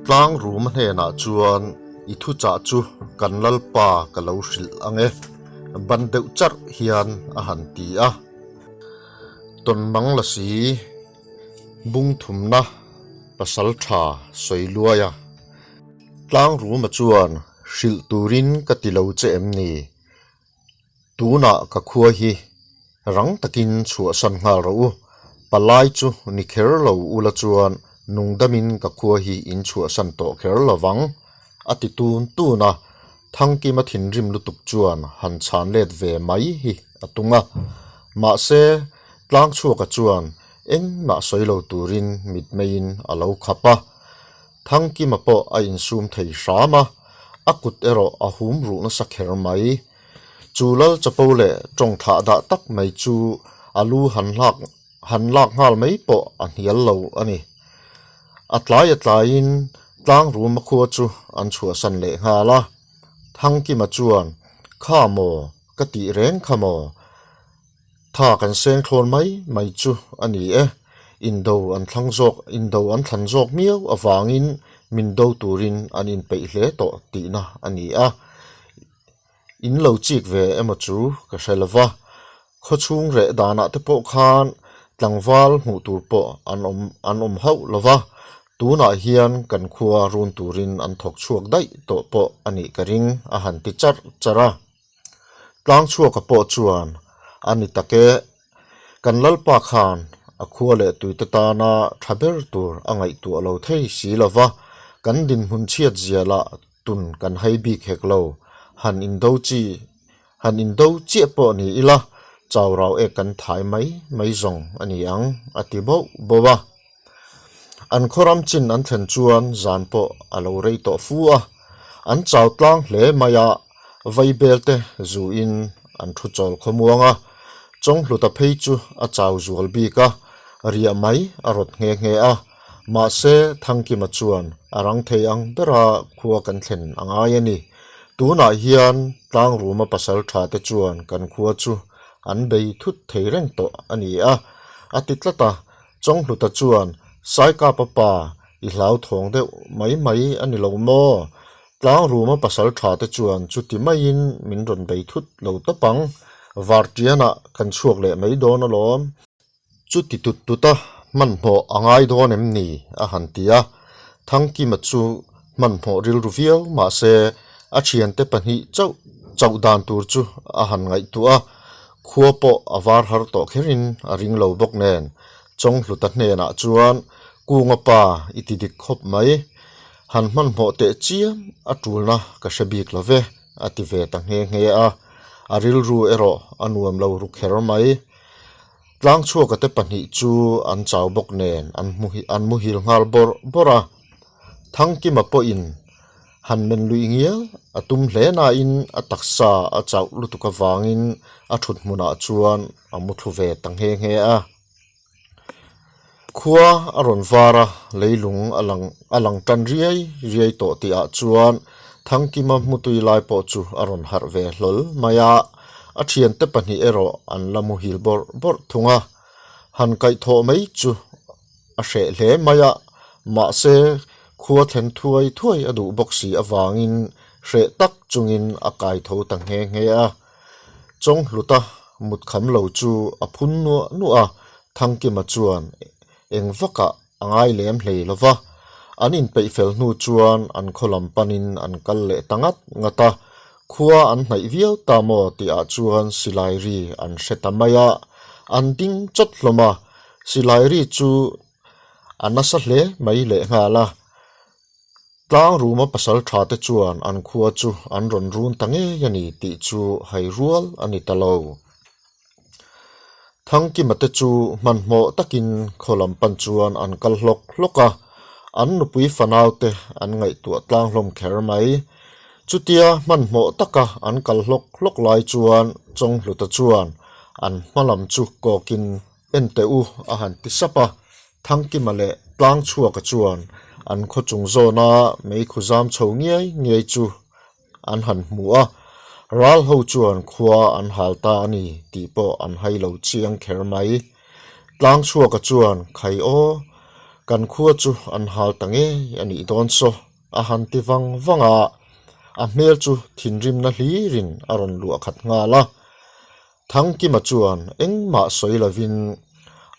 Tlangruma hnenah chuan i thuchah chu kan Lalpa ka lo hrilh ang e, ban deuh charh hian a han ti a. Tawnmang la si, bung thumna pasal tha sawi luai a. Tlangruma chuan hrilh turin ka ti lo che em ni? Tunah ka khua hi rang takin chhuahsan nghal rawh u, palai chu ni kher lo ula chuan nungdamin ka khua hi in chhuahsan tawh kher lo vang, a ti tun tun a, Thangkima thinrim lutuk chuan han chhan let ve mai hi a tum a. Mahse, Tlangchhuaka chuan engmah sawi lo turin mitmeiin a lo khap a. Thangkima pawh a insum thei hram a, a kut erawh a hum ruh nasa kher mai. Chu lal chapo leh tawng thlah dah tak mai chu a lu han hlak han lak nghal mai pawh a hnial lo a ni. A tlai a tlaiin tlang ruma khua chu an chhuahsan leh nghal a. Thangkima chuan, Kha maw, ka tih reng kha maw? Tha kan seng thlawn mai mai chu a ni e. Indo an thlang zawk, indo an thlan zawk miau avangin min do turin an inpeih hle tawh tihna a ni a. In lo chik ve emaw chu ka hre lo va, khawchhung reh danah te pawh khan tlangval hmuh tur pawh an awm an awm hauh lo va, tunah hian kan khua run turin an thawk chhuak daih tawh pawh a nih ka ring a han ti charh charh a. Tlangchhuaka pawh chuan a ni tak e, kan Lalpa khan a khua leh tuite tana tha ber tur a ngaihtuah lo thei si lo va, kan dinhmun chhiat zia lah tun kan hai bik hek lo, han indo chi, han indo chiah pawh ni ila, chau rau ek kan thai mai mai zawng a ni ang, a ti bauh bauh a. An khawram chin an thlen chuan zan pawh a lo rei tawh fu a, an chau tlang hle mai a, vaibel te zuin an thu chawl khawmuang a, Chawnghluta phei chu a chau zual bik a, riah mai a rawt nghe nghe a, mahse Thangkima chuan a rang thei ang bera khua kan thlen a ngai a ni. Tunah hian Tlangruma pasal tha te chuan kan khua chu an bei thut thei reng tawh a ni a, a ti tlat a. Chawnghluta chuan, Saikapa pa, i hlauthawng deuh mai mai a ni lo maw? Tlangruma pasal tha te chuan chuti maiin min rawn bei thut lo tawp ang, Vartianah kan chhuak leh mai dawn alawm. Chuti tut tut a, hmanhmawh a ngai dawn em ni? a han ti a. Thangkima chu hmanhmawh rilru viau mahse a thiante pahnih chauh chauh dan tur chu a han ngaihtuah a, khua pawh a var har tawh kherin a ring lo bawk nen Chawnghluta hnenah chuan Kunga pa i ti dik khawp mai, han hmanhmawh teh chiam a tulna ka hre bik lo ve a ti ve ta nghe nghe a, a rilru erawh a nuam lo ru kher mai. Tlangchhuaka te pahnih chu an chau bawk nen an hmu an muhil nghal bawrh bawrh a. Thangkima pawhin han men lui ngial a tum hle nain a taksa a chauh lutuk avangin a thut hmunah chuan a mu thlu ve ta nghe nghe a. Khua a rawn var a, leilung a lang a lang tan riai riai tawh tihah chuan Thangkima hmutui lai pawh chu a rawn harh ve hlawl mai a, a thiante pahnih erawh an la muhil bawrh bawrh thung a, han kaihthawh mai chu a hreh hle mai a, mahse khua thlen thuai thuai a duh bawk si avangin hreh tak chungin a kaitho ta nghe nghe a. Chawnghluta mut kham lo chu a phun nuah nuah a, Thangkima chuan eng vakah a ngai lem hlei lo va, an inpeih fel hnu chuan an khaw lam panin an kal leh ta ngat ngat a, khua an hnaih viau ta maw tihah chuan silai ri an hre ta mai a, an ding chawt hlawm a, silai ri chu a nasa hle mai lehnghal a. Tlang ruma pasal tha te chuan an khua chu an rawn run ta ngei a ni tih chu hai rual a ni ta lo. Thangkima te chu hmanhmawh takin khaw lam pan chuan an kal hlawk hlawk a, an nupui fanau te an ngaihtuah tlang hlawm kher mai. Chutia hmanhmawh taka an kal hlawk hlawk lai chuan Chawnghluta chuan an hma lam chu kawkin En teh u a han ti sap a, Thangkima leh Tlangchhuaka chuan an khaw chung zawna meikhu zam chho ngiai ngiai chu an han hmu a, ral ho chuan khua an hal ta a ni tih pawh an hai lo chiang kher mai. Tlangchhuaka chuan, Khai aw! Kan khua chu an hal ta ngei a nih dawn saw, a han ti vang vang a, a hmel chu thinrimna hlirin a rawn luah khat nghal a. Thangkima chuan engmah sawi lovin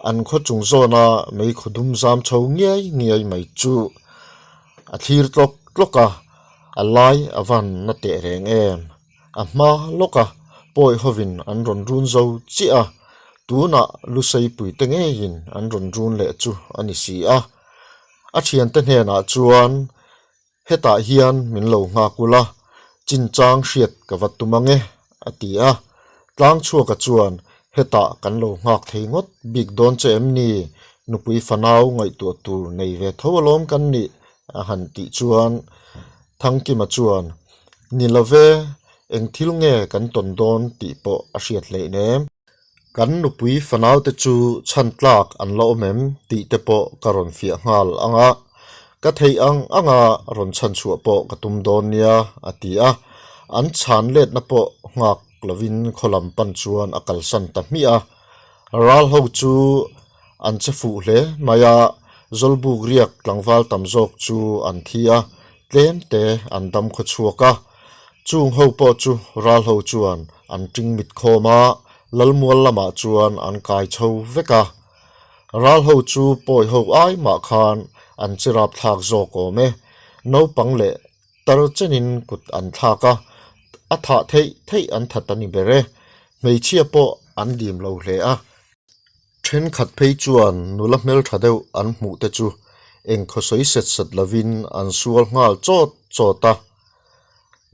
an khaw chung zawna meikhaw dum zam chho ngiai ngiai mai chu a thlir tlawk tlawk a, a lai a van na teh reng em? A hma lawka pawi hovin an rawn run zo chiah a, tunah Luseipui te ngeiin an rawn run leh chu a ni si a. A thiante hnenah chuan Hetah hian min lo nghak ula, chinchang hriat ka va tum ang e, a ti a. Tlangchhuaka chuan, Hetah kan lo nghak thei ngawt bik dawn che em ni? Nupui fanau ngaihtuah tur nei ve tho alawm kan nih, a han tih chuan Thangkima chuan, Ni lo ve, eng thil nge kan tawn dawn tih pawh a hriat hleih nem. Kan nupui fanaute chu chhan tlak an la awm em tih te pawh ka rawn fiah nghal ang a, ka theih ang anga rawn chhan chhuah pawh ka tum dawn nia, a ti a. An chhan letna pawh nghak lovin khaw lam pan chuan a kalsan ta hmiah a. Ral ho chu an che fuh hle mai a, Zawlbuk riak tlangval tam zawk chu an thi a, tlem te an dam khaw chhuak a. Chung ho pawh chu ral ho chuan an ting mit khawm a, Lalmual lamah chuan an kai chho vek a. Ral ho chu pawi ho ai mah khan an che rap thlak zawk awm e. Naupang leh tar chenin kut an thlak a, a thah theih theih an that a ni ber e. Hmeichhia pawh an dim lo hle a. Thenkhat phei chuan nula hmeltha deuh an hmuh te chu engkhaw sawi set set lovin an sual nghal chawt chawt a.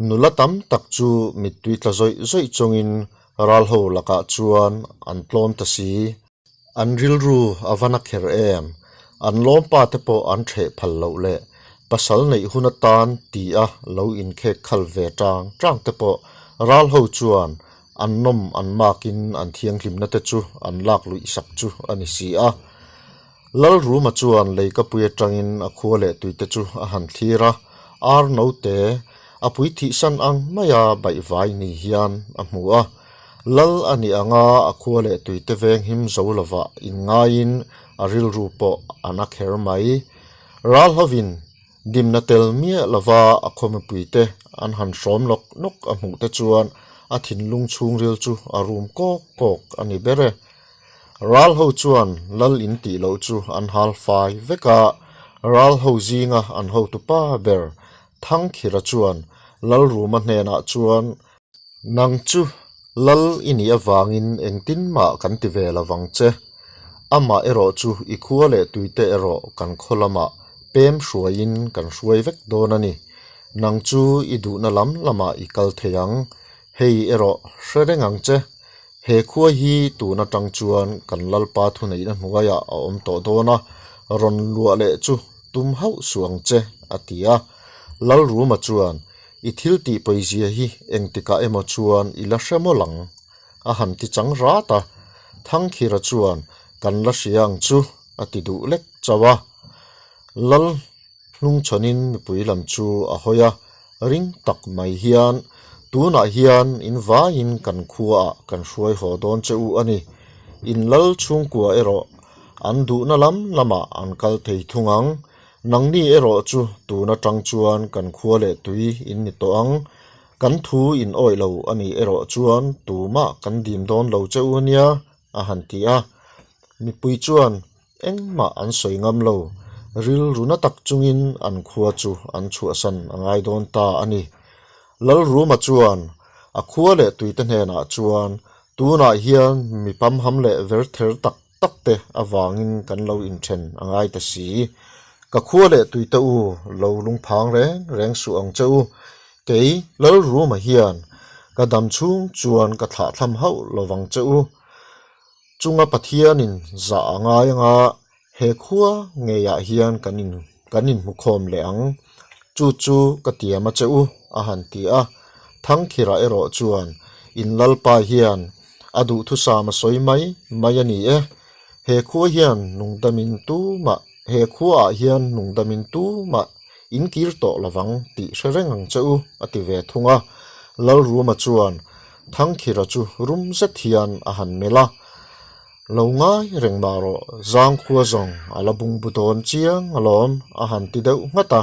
Nula tam tak chu mittui tla zawih zawih chungin ral ho lakah chuan an tlawm ta si. An rilru a va na kher em? An lawmpa te pawh an ṭheh phal loh leh pasal neih hun atan ti a lo inkhek khal ve ṭang ṭang te pawh ral ho chuan An nawm an makin an thianghlimna te chu an lak luih sak chu a ni si a. Lalruma chuan leikapui atangin a khua leh tuite chu a han thlir a, ar note a pui thihsan ang maia baihvai ni hian a hmu a. Lal a nih anga a khua leh tuite venghim zo lovah inngaiin a rilru pawh a na kher mai. Ral hovin Dimna tel miah lova a khaw mipuite an han hrawm nawk nawk a hmuh te chuan a thinlung chhungril chu a rum kawk kawk a ni ber e. Ral ho chuan lal in tih loh chu an hal fai vek a, ral ho zinga an hotupa ber Thangkhira chuan Lalruma hnenah chuan, Nang chu Lal i nih avangin engtin mah kan ti ve lovang che. Amah erawh chu i khua leh tuite erawh kan khaw lamah pem hruaiin kan hruai vek dawn a ni. Nang chu i duhna lam lamah i kal thei ang. Hei erawh hre reng ang che. He khua hi tun atang chuan kan Lalpa thuneihna hnuaiah a awm tawh dawn a, rawn luah leh chu tum hauh suh ang che, a ti a. Lalruma chuan, I thil tih pawizia hi engtikah emaw chuan i la hre mawlh ang, a han ti chang rat a. Thangkhira chuan, Kan la hria ang chu, a ti duh lek chauh a. Lal hnungchhawnin mipui lam chu a hawi a, ring tak mai hian, Tunah hian in vaiin kan khuaah kan hruai haw dawn che u a ni. In lal chhungkua erawh an duhna lam lamah an kal thei thung ang. Nangni erawh chu tun atang chuan kan khua leh tui in ni tawh ang. Kan thu in awih lo a nih erawh chuan tumah kan dim dawn lo che u ania, a han ti a. Mipui chuan engmah an sawi ngam lo, rilru na tak chungin an khua chu an chhuahsan a ngai dawn ta a ni. Lalruma chuan a khua leh tuite hnenah chuan tunah hian mi pamham leh verther tak tak te avangin kan lo inthen a ngai ta si. Ka khua leh tuite u lo lungphang reng reng suh ang che u. Kei Lalruma hian ka dam chhung chuan ka thlahthlam hauh lovang che u. Chunga Pathianin zah a ngai anga he khua ngeiah hian kan in kan inhmukhawm leh ang. Chu chu ka tiam a che u, a han ti a. Thangkhirah erawh chuan in Lalpa hian A duhthusam a sawi mai mai a ni e. He khua hian nungdamin tumah he khuaah hian nungdamin tumah in kir tawh lovang tih hre reng ang che u, a ti ve thung a. Lalruma chuan Thangkhira chu rum zet hian a han melh a. Lo ngai reng mah rawh, Zangkhua zawng a la bungbu dawn chiang alawm, a han ti deuh nghat a.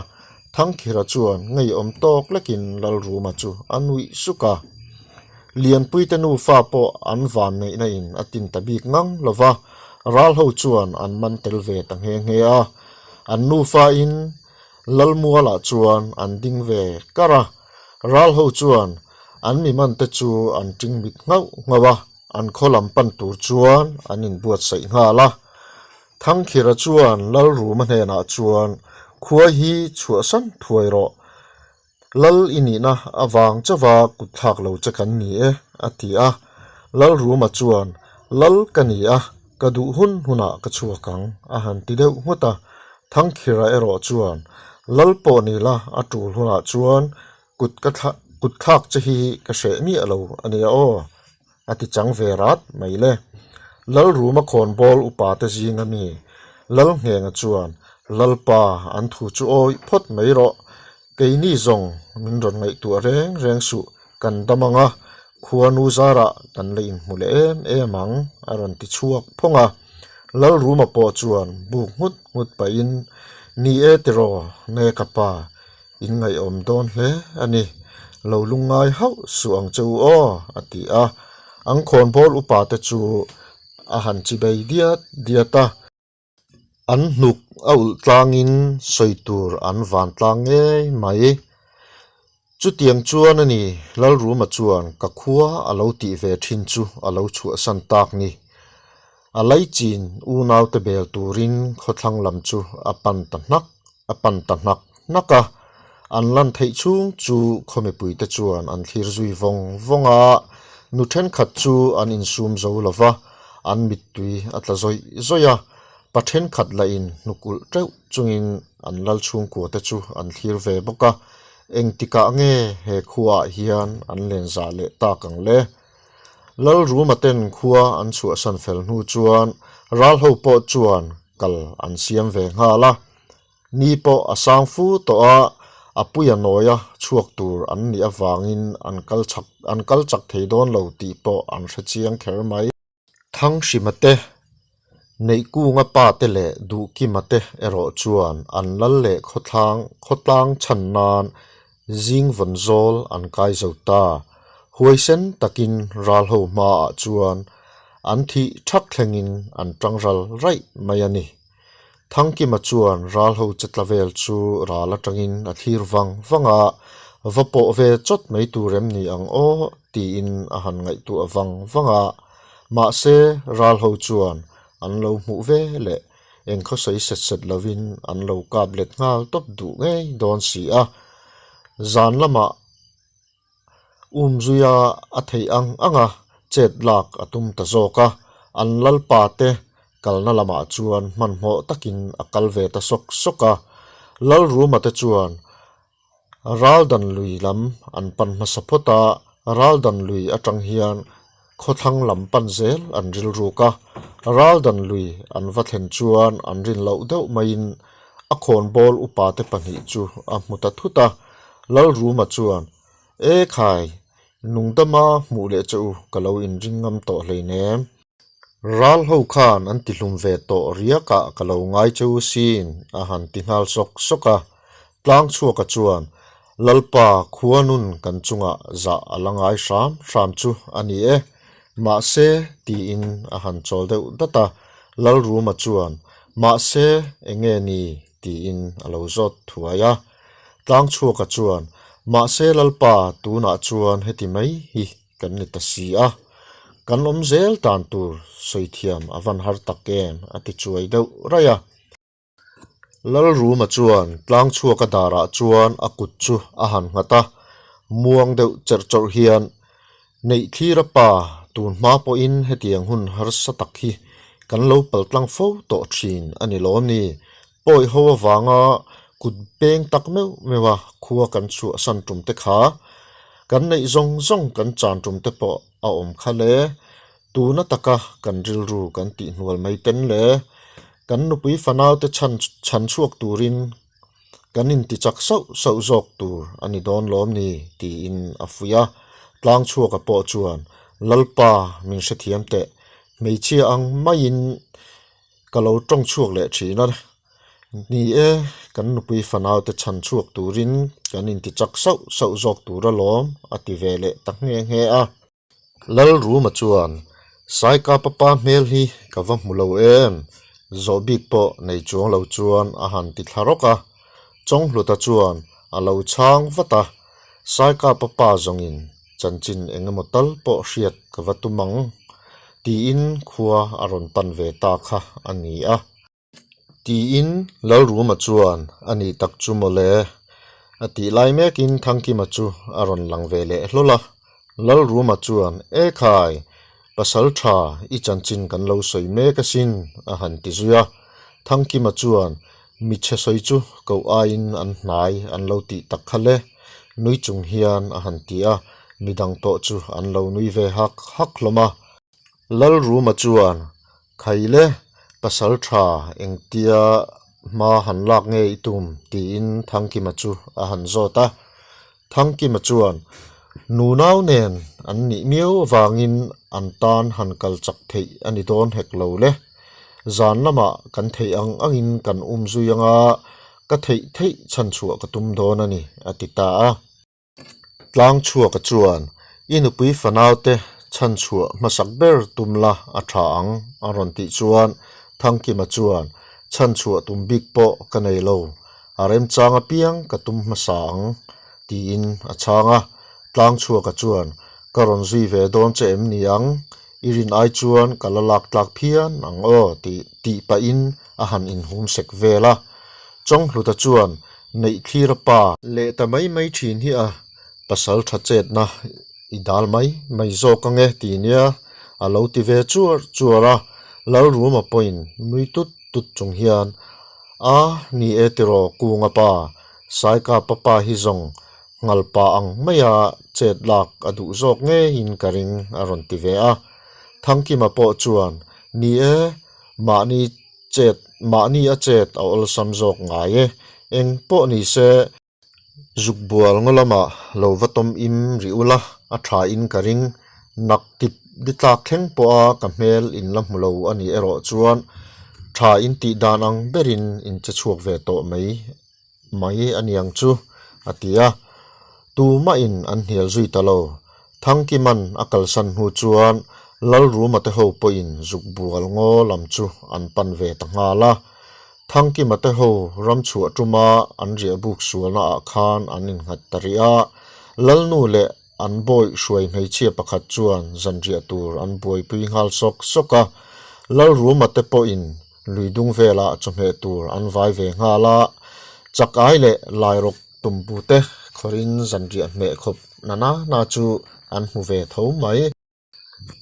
Thangkhira chuan ngeiawm tawk lekin Lalruma chu a nuih suk a. Lianpuite nufa pawh an van neihna in a tin ta bik ngang lo va, ral ho chuan an man tel ve ta nghe nghe a. An nufa in Lalmualah chuan an ding ve kar a, ral ho chuan an mi man te chu an ting mit nghauh nghauh a, an khaw lam pan tur chuan an inbuatsaih nghal a. Thangkhira chuan Lalruma hnenah chuan, Khua hi chhuahsan thuai rawh. Lal i nihna avang chauha kut thlak lo che kan ni e, a ti a. Lalruma chuan, Lal ka ni a, ka duh hun hunah ka chhuak ang, a han ti deuh nghut a. Thangkhira erawh chuan, Lal pawh ni la, a tul hunah chuan kut ka kut thlak che hi ka hreh miah lo a nia aw, a ti chang ve rat mai le. Lalruma khawnbawl upa te zinga mi Lalnghenga chuan, Lalpa, an thu chu awih phawt mai rawh. Keini zawng min rawn ngaihtuah reng reng suh, kan dam ang a, khuanu zarah kan la inhmu leh em em ang, a rawn ti chhuak phawng a. Lalruma pawh chuan buk nghut nghut pahin, Ni e tiraw, nge ka pa, In ngaihawm dawn hle a ni. Lo lungngai hauh suh ang che u aw, a ti a. An khawnbawl upa te chu a han chi bei diat diat a. An hnuk a ulh tlangin sawi tur an van tlang ngei mai. Chutiang chuan a ni, Lalruma chuan ka khua a lo tih ve thin chu a lo chhuahsan tak ni. A laichin unaute bel turin khawthlang lam chu a pan ta hnak a pan ta hnak hnak a, an lan theih chhung chu khaw mipuite chuan an thlir zui vawng vawng a, nu thenkhat chu an insum zo lo va, an mittui a tla zawih zawih a, pa thenkhat lahin hnuk ulh teuh chungin an lal chhungkua te chu an thlir ve bawk a, engtikah nge he khuaah hian an len zah leh tak ang le? Lalruma ten khua an chhuahsan fel hnu chuan ral ho pawh chuan kal an siam ve nghal a. Ni pawh a sang fu tawh a, a puia nawia chhuak tur an nih avangin an kal chak an kal chak thei dawn lo tih pawh an hre chiang kher mai. Thanghrima te, Neihkunga pa te leh Duhkima te erawh chuan an lal leh khawthlang khawtlang chhan nan zing vawn zawl an kai zo ta. Huaisen takin ral ho hmaah chuan an thih thak thlengin an tang ral raih mai a ni. Thangkima chuan ral ho che tla vel chu ral atangin a thlir vang vang a, va pawh ve chawt mai tur em ni ang aw tiin a han ngaihtuah vang vang a, mahse ral ho chuan an lo hmuh ve leh eng khawsawi set set lovin an lo kap let nghal tawp duh ngei dawn si a, zan lamah Umzuia a theih ang ang a, chet lak a tum ta zawk a, an lalpa te kalna lamah chuan hmanhmawh takin a kal ve ta sawk sawk a. Lalruma te chuan Raldan lui lam an pan hmasa phawt a, Raldan lui atang hian khawthlang lam pan zel an rilruk a, Raldan lui an va thlen chuan an rin loh deuh maiin A khawnbawl upate pahnih chu a hmu ta thut a, Lalruma chuan, E khai, nungdama hmuh leh che u ka lo inring ngam tawh hleinem. Ral ho khan an tihlum ve tawh riakah ka lo ngai che u sin, a han ti nghal sawk sawk a. Tlangchhuaka chuan, Lalpa khuanun kan chungah zah a la ngai hram hram chu a ni e. Mahse, tiin a han chawl deuh dat a, Lalruma chuan, Mahse, eng nge ni? tiin a lo zawt thuai a. Tlangchhuaka chuan, Mahse Lalpa, tunah chuan heti mai hi kan ni ta si a, kan awm zel tan tur sawi thiam a van har tak em? a ti chuai deuh raih a. Lalruma chuan tlangchhuaka darah chuan a kut chu a han nghat a, muang deuh cherh chawrh hian, Neihthlir a pa, tun hma pawhin hetiang hun harsa tak hi kan lo paltlang fo tawh thin a ni lawm ni? Pawi ho avanga kut peng tak meuh meuh a khua kan chhuahsan tum te kha, kan neih zawng zawng kan chan tum te pawh a awm kha le. Tuna taka kan rilru kan tihhnual mai ten le, kan nupui fanaute chhan chhan chhuak turin kan intichak sauh sauh zawk tur a ni dawn lawm ni tiin a fuih a. Tlangchhuaka pawh chuan, Lalpa min hrethiam teh, Hmeichhia ang maiin ka lo tawng chhuak leh thin a. Ni e, kan nupui fanaute chhan chhuak turin kan inti chak sauh sauh zawk tur alawm, a ti ve leh ta nghe nghe a. Lalruma chuan, Saikapa pa hmel hi ka va hmu lo em? Zawh bik pawh nei chuang lo chuan a han ti thla rawk a. Chawnghluta chuan a lo chhang vat a, Saikapa pa zawngin chanchin eng emaw tal pawh hriat ka va tum ang, tiin khua a rawn pan ve ta kha a ni a. Tiin Lalruma chuan a nih tak chu mawle a tih lai mekin Thangkima chu a rawn lang ve leh hlawl a. Lalruma chuan E khai, pasal tha i chanchin kan lo sawi mek asin a han ti zui a. Thangkima chuan Michhe sawi chu koh aiin an hnai an lo tih tak kha le nui chung hian a han ti a, midang pawh chu an lo nui ve hak hak hlawm a. Lalruma chuan Khaile, pasal tha engtia hma han lak nge i tum? tiin Thangkima chu a han zawt a. Thangkima chuan, Nunau nen an nih miau avangin an tan han kal chak theih a ni dawn hek lo le. Zan lamah kan theih ang angin kan um zui anga ka theih theih chhanchhuah ka tum dawn a ni, a ti ta a. Tlangchhuaka chuan, I nupui fanaute chhanchhuah hmasak ber tum la a tha ang, a rawn tih chuan Thangkima chuan, Chhanchhuah tum bik pawh ka nei lo, a remchang apiang ka tum hmasa ang, tiin a chhang a. Tlangchhuaka chuan, Ka rawn zui ve dawn che em ni ang? I rin ai chuan ka la lak tlak phian ang aw, tih tih pahin a han inhum sek vel a. Chawnghluta chuan Neihthlir a pa leh ta mai mai thin hi a pasal tha chetna i dal mai mai zawk ange ti nia a lo ti ve chuar chuar a, Lalruma pawhin nui tut tut chung hian a ni e tiraw Kunga pa, Saikapa pa hi zawng nghalpa ang maia chet lak a duh zawk ngeiin ka ring a rawn ti ve a, Thangkima pawh chuan ni e mahni Chet, mahni a chet a awlsam zawk ngai e. Eng pawh ni se, zuk bual ngaw lamah lo va tawm im rih ula, a tha in ka ring. Nak tip di tlak thleng pawha ka hmel in la hmu lo a nih erawh chuan tha in tih dan ang berin in che chhuak ve tawh mai mai a niang chu, a ti a. Tumahin an hnial zui ta lo. Thangkiman a kalsan hnu chuan Lalruma te ho pawhin zuk bual ngaw lam chu an pan ve ta nghal a. Thangkima te ho ramchhuah tuma an riahbuk sualna ah khan an innghat ta rih a. Lalnu leh an bawih hruai hmeichhia pakhat chuan zanriah tur an buaipui nghal sawk sawk a. Lalruma te pawhin Lui dung velah chawhmeh tur an vai ve nghal a, chak ai leh lairawk tumbu te khawrin zanriah hmeh khawp na na na chu an hmu ve tho mai.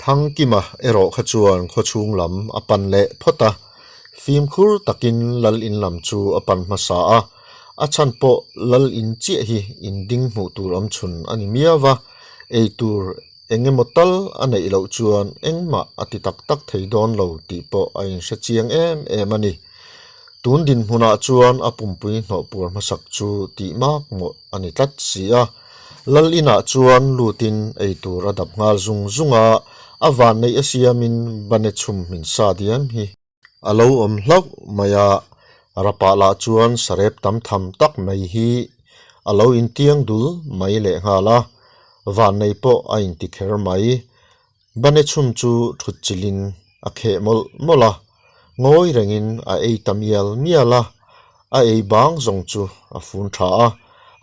Thangkima erawh kha chuan khawchhung lam a pan leh phawt a, fimkhur takin lal in lam chu a pan hmasa a, a chhan pawh lal in chiah hi in ding hmuh tur awm chhun a ni miau va, ei tur Eng emaw tal a neih loh chuan engmah a ti tak tak thei dawn lo tih pawh a inhre chiang em em a ni. Tun dinhmunah chuan a pumpui hnawhpuar hmasak chu tih mak mawh a ni tlat si a. Lal inah chuan lutin eitur a dap nghal zung zung a, a vanneih a siamin bane chhum hmin sa diam hi A lo awm hlauh mai a, rapah lah chuan sarep tam tham tak mai hi a lo intiang dul mai lehnghal a, vannei pawh a inti kher mai. Bane chhum chu thut chilhin a kheh mawlh mawlh a, ngawi rengin a ei ta mial mial a, a ei bang zawng chu a fun tha a,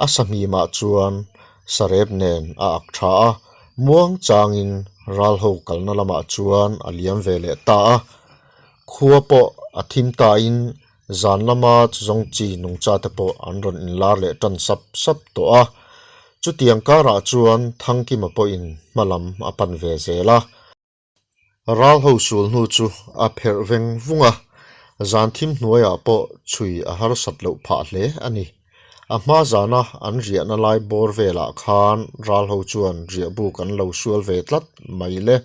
a sahmimah chuan sarep nen a ak tha a, muang changin ral ho kalna lamah chuan a liam ve leh ta a. Khua pawh a thim tain zan lama chuzawng chi nungcha te pawh an rawn inlar leh tan sap sap tawh a. Chutiang karah chuan Thangkima pawhin hma lam a pan ve zel a. Ral ho sul hnu chu a pherh veng vung a, zan thim hnuaiah pawh chhui a harsat loh phah hle a ni. A hma zana an riahna lai bawr velah khan ral ho chuan riahbuk an lo sual ve tlat mai le.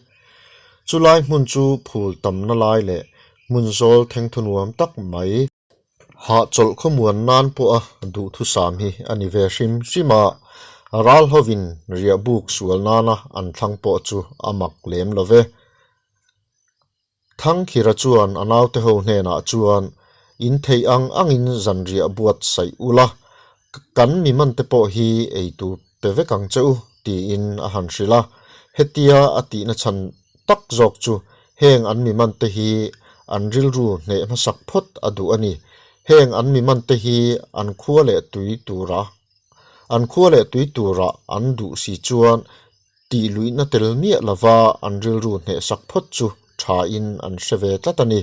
Chulai hmun chu phul tamna lai leh hmun zawl thengthu nuam tak mai. Hahchawlh khawmuan nan pawha duhthusam hi a ni ve hrim hrim a, ral hovin riahbuk sual nana an thlang pawh chu a mak lem lo ve. Thangkhira chuan a naute ho hnenah chuan, In theih ang angin zanriah buatsaih ula, kan mi mante pawh hi ei tur pe vek ang che u, tiin a han hrilh a. Hetia a tihna chhan tak zawk chu heng an mi mante hi an rilru hneh hmasak phawt a duh a ni. Heng an mi mante hi an khua leh tui tura an khua leh tui tura an duh si chuan tih luihna tel miah lova an rilru hnehsak phawt chu thain an hre ve tlat a ni.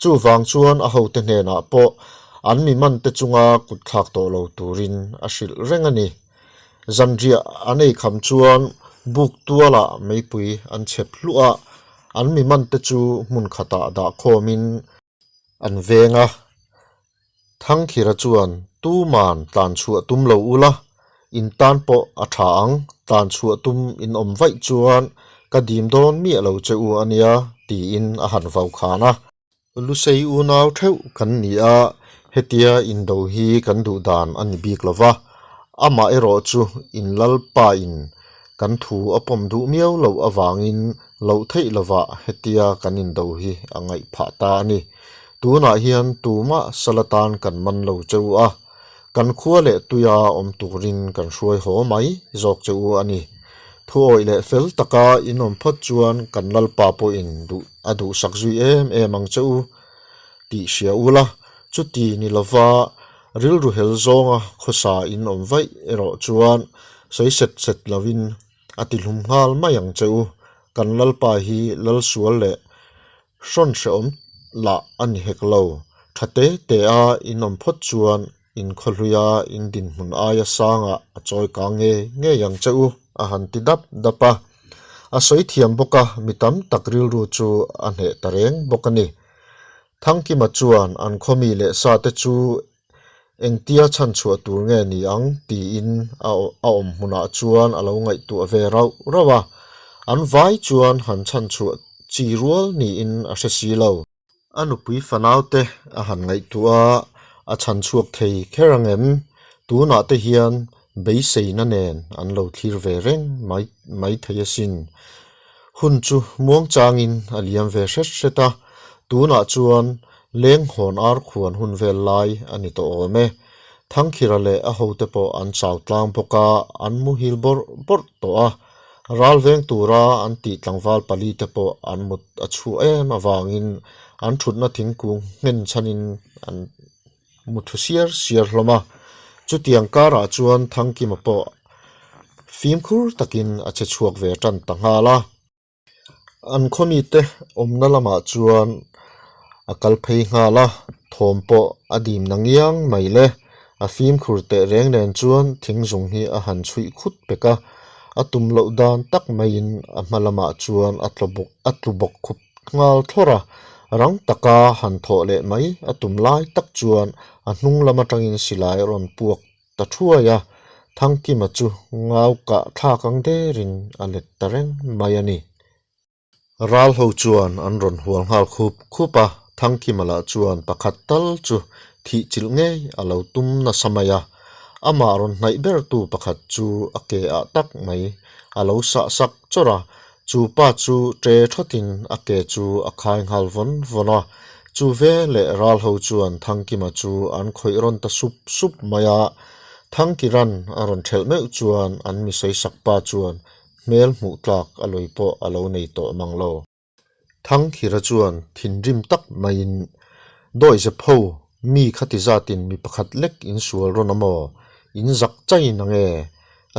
Chuvang chuan a hote hnenah pawh an mi mante chunga kut thlak tawh lo turin a hrilh reng a ni. Zanriah an ei kham chuan buk tualah meipui an chhep hluah a, an mi mante chu hmun khatah dah khawmin an veng a. Thangkhira chuan tuman tlan chhuah tum lo ula, in tan pawh a tha ang, tlan chhuah tum in awm vaih chuan ka dim dawn miah lo che u a nia tiin a han vau khan a. Lusei unau theuh kan ni a, hetia indo hi kan duh dan a ni bik lo va, amah erawh chu in Lalpa in kan thu a pawm duh miau loh avangin loh theih lovah hetia kan indo hi a ngaih phah ta a ni. Tunah hian tumah sal atan kan man lo che u a, kan khua leh tuia awm turin kan hruai haw mai zawk che u a ni. Thuawih leh fel taka in awm phawt chuan kan Lalpa pawhin duh a duhsak zui em em ang che u tih hria ula, chuti ni lova rilru hel zawnga khawsa in awm vaih erawh chuan sawi set set lovin a ti hlum nghal mai ang che u. Kan Lalpa hi Lalsual leh Hrawn hrehawm lah a ni hek lo. Tha te te a in awm phawt chuan in khawhluia in dinhmun aia sangah a chawi kang ngei ngei ang che u, a han ti dap dap a. A sawi thiam bawk a, mi tam tak rilru chu a hneh ta reng bawk a ni. Thangkima chuan an khawmi leh sa te chu Engtia chhanchhuah tur nge ni ang tiin a awm hmunah chuan a lo ngaihtuah ve rauh rauh a, an vai chuan han chhanchhuah chi rual niin a hre si lo. A nupui fanaute a han ngaihtuah a, a chhanchhuak thei kher ang em? Tunah te hian beiseina nen an lo thlir ve reng mai mai thei asin. Hun chu muangchangin a liam ve hret hret a, tunah chuan leng hawn ar khuan hun vel lai a ni tawh awm e. Thangkhira leh a hote pawh an chau tlang bawk a, an muhil bawrh bawrh tawh a. Ral veng tura an tih tlangval palite pawh an mut a chhuah em avangin an thutna thingkung nghen chhanin an Mu thu siar siar hlawm a, chutiang karah chuan Thangkima pawh fimkhur takin a che chhuak ve tan ta nghal a. An khawmite awmna lamah chuan a kal phei nghal a, thawm pawh a dim na ngiang mai le. A fimkhur teh reng nen chuan thing zung hi a han chhuih khut pek a, a tum loh dan tak maiin a hma lamah chuan a tlu bawk khup Nghal thlawr a, rang taka han thawh leh mai a tum lai tak chuan a hnung lam atangin silai a rawn puak ta thuai a, Thangkima chu ngau kah thlak ang derin a let ta reng mai a ni. Ral ho chuan an rawn hual nghal khup khup a, Thangkima lah chuan pakhat tal chu thih chilh ngei a lo tum nasa mai a, amah rawn hnaih bertu pakhat chu a ke ah tak mai a lo sah sak chawrh a, Chu pa chu ṭe ṭhawtin a ke chu a khai nghal vawn vawn a, chu ve leh ral ho chuan Thangkima chu an khawih rawn ta sup sup mai a. Thangkiran a rawn ṭhelh meuh chuan an mi sawisak pa chuan hmel hmuh tlak a lawi pawh a lo nei tawh mang lo. Thangkhira chuan thinrim tak maiin Dawihzep ho, mi khati zatin mi pakhat lek in sual rawn a maw? In zak chai na nge?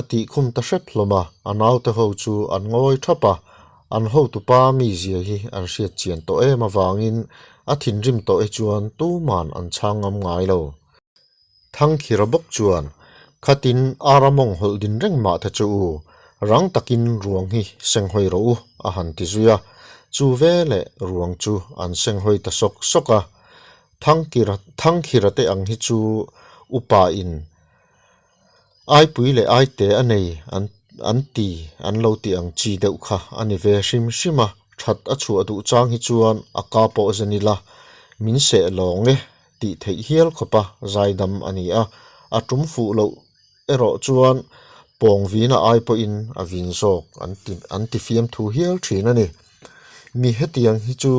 A tih khum ta hrep hlawm a, a naute ho chu an ngawi thap a, an hotupa mizia hi an hriat chian tawh em avangin a thinrim tawh hi chuan tuman an chhang ngam ngai lo. Thangkhira bawk chuan, Khatin ara mawng hawlh din reng mah te chu u, rang takin ruang hi senghawi rawh u, a han ti zui a. Chu veleh ruang chu an senghawi ta sawk sawk a. Thangkira Thangkhira te ang hi chu upa in Aipui leh aite a nei an an ti an lo ti ang chi deuh kha a ni ve hrim hrim a, that a chhuah duh chang hi chuan a ka pawh zen ila min seh lawng e tih theih hial khawpa zaidam a ni a, a tum fuh loh erawh chuan pawng vina ai pawhin a vin zawk an ti an ti fiamthu hial thin a ni. Mi hetiang hi chu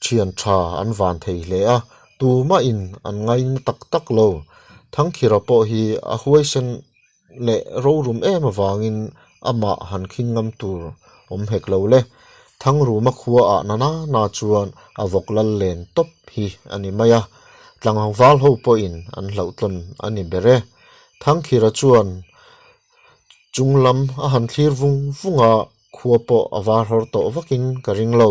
Thian tha an van thei hle a, tumahin an ngaina tak tak lo. Thangkhira pawh hi a huaisen leh rorum em avangin amah han khing ngam tur awm hek lo le. Thangruma khua ah na na na chuan a vawk lal len tawp hi a ni mai a, tlangval ho pawhin an hlauhtlawn a ni ber e. Thangkhira chuan chung lam a han thlir vung vung a, Khua pawh a var hawr tawh vakin ka ring lo.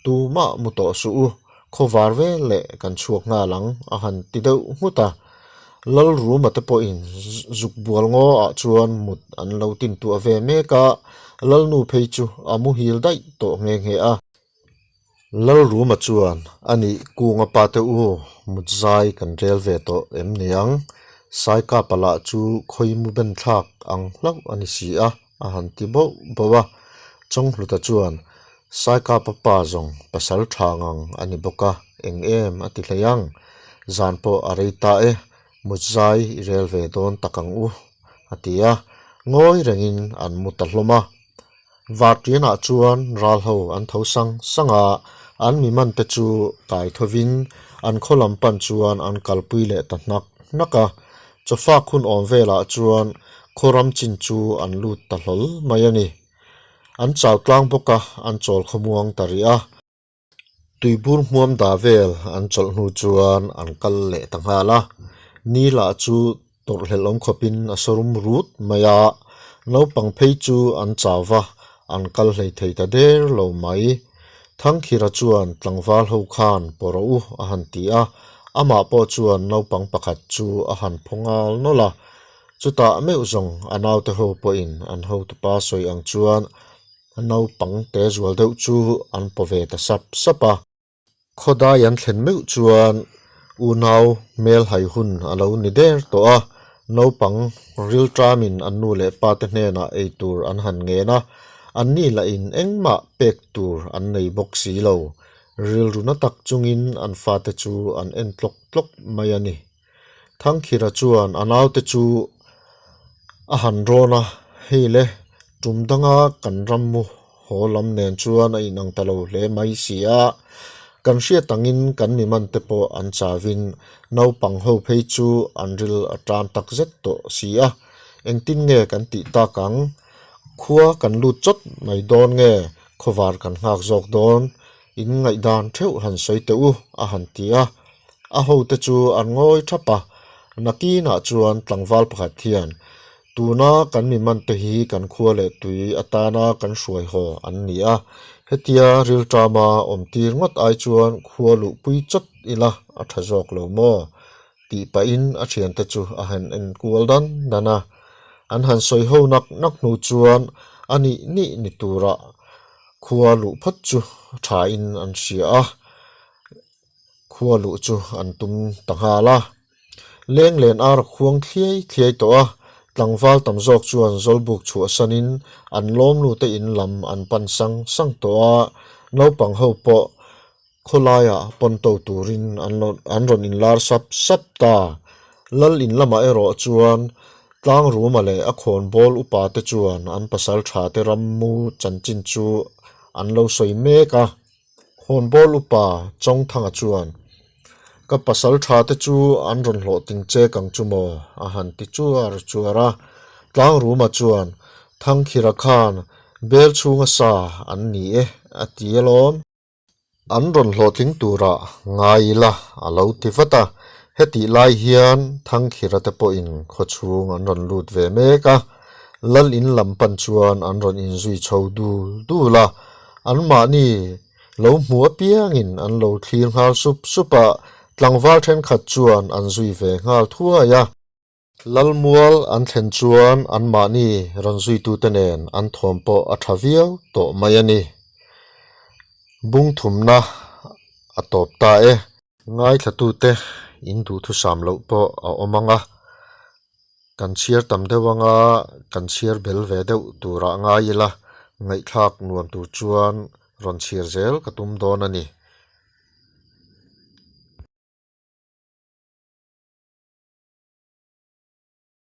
Tumah mu tawh suh u, khaw var vel leh kan chhuak nghal ang a han ti deuh nghut a. Lalruma te pawhin zuk bual ngaw ah chuan mut an lo tintuah ve mek a, Lalnu phei chu a muhil daih tawh nghe nghe a. Lalruma chuan, A nih Kunga pa te u, mut zai kan rel ve tawh em ni ang? Saikapa lah chu khawi mu ben thlak ang hlauh a ni si a, a han ti bauh bauh a. Chawnghluta chuan, Saikapa pa zawng pasal tha ngang a ni bawk a, eng em a ti hlei ang? Zan pawh a rei ta e, mut zai i rel ve dawn tak ang u, a ti a. Ngawi rengin an mu ta hlawm a. Vartianah chuan ral ho an tho sang sang a, an mi man te chu kai thovin an khaw lam pan chuan an kalpui leh ta hnak hnak a. Chawfak hun awm velah chuan khaw ram chin chu an lut ta hlawl mai a ni. An chau tlang bawk a, an chawl khawmuang ta rih a. Tuibur hmuam dah vel an chawlh hnu chuan an kal leh ta nghal a, ni lah chu tawrhhlelh awm khawpin a sawrum rut mai a, naupang phei chu an chau va, an kal hlei thei ta der lo mai. Thangkhira chuan tlangval ho khan pawh rawh u a han ti a, amah pawh chuan naupang pakhat chu a han phaw ngal nawlh a, chutah meuh zawng a naute ho pawhin an hotupa sawi ang chuan Naupang te zual deuh chu an paw ve ta sap sap a. Khawdai an thlen meuh chuan unau hmel hai hun a lo ni der tawh a, naupang rilṭamin an nu leh pa te hnenah ei tur an han ngen a, anni lahin engmah pek tur an nei bawk si lo. Rilru na tak chungin an fate chu an en tlawk tlawk mai a ni. Thangkhira chuan a naute chu a han rawn a, Hei le, tum danga kan rammu haw lam nen chuan a inang ta lo hle mai si a, kan hriat angin kan mi man te pawh an chavin naupang ho phei chu an ril a tan tak zet tawh si a, engtin nge kan tih tak ang? Khua kan lut chawt mai dawn nge khawvar kan nghak zawk dawn? In ngaihdan theuh han sawi teh u, a han ti a. A hote chu an ngawi thap a, nakinah chuan tlangval pakhat hian, Tuna kan mi mante hi kan khua leh tui atana kan hruai haw an ni a, hetia rilṭama awmtir ngawt ai chuan khua luhpui chawt ila a ṭha zawk lo maw? tih pahin a ṭhiante chu a han en kual dan dan a. An han sawi ho nak nak hnu chuan a nih nih ni tura khua luh phawt chu ṭhain an hria a. Khua luh chu an tum ta nghal a. Leng len ar a khuang thliai thliai tawh a, tlangval tam zawk chuan Zawlbuk chhuahsanin an lawmnute in lam an pan sang sang tawh a, naupang ho pawh khawlaiah pawn to turin an rawn inlar sap sap ta. Lal in lamah erawh chuan Tlangruma leh a khawnbawl upa te chuan an pasal tha te rammu chanchin chu an lo sawi mek a. Khawnbawl upa Chawngthanga chuan, Ka pasal tha te chu an rawn hlawhtling chek ang chu maw? a han ti chuar chuar a. Tlangruma chuan, Thangkhira khan bel chhunga sa an ni e a ti alawm. An rawn hlawhtling turah ngai ila a lo ti vat a. Hetih lai hian Thangkhira te pawhin khawchhung an rawn lut ve mek a. Lal in lam pan chuan an rawn inzui chho dul dul a, anmahni lo hmu apiangin an lo thlir nghal sup sup a, tlangval thenkhat chuan an zui ve nghal thuai a. Lalmual an thlen chuan anmahni rawn zuitute nen an thawm pawh a tha viau tawh mai a ni. Bung thumna a tawp ta e. Ngaithlatute in duhthusam loh pawh a awm ang a, kan chhiar tam deuh anga kan chhiar bel ve deuh turah ngai ila, ngaihthlak nuam tur chuan rawn chhiar zel ka tum dawn a ni.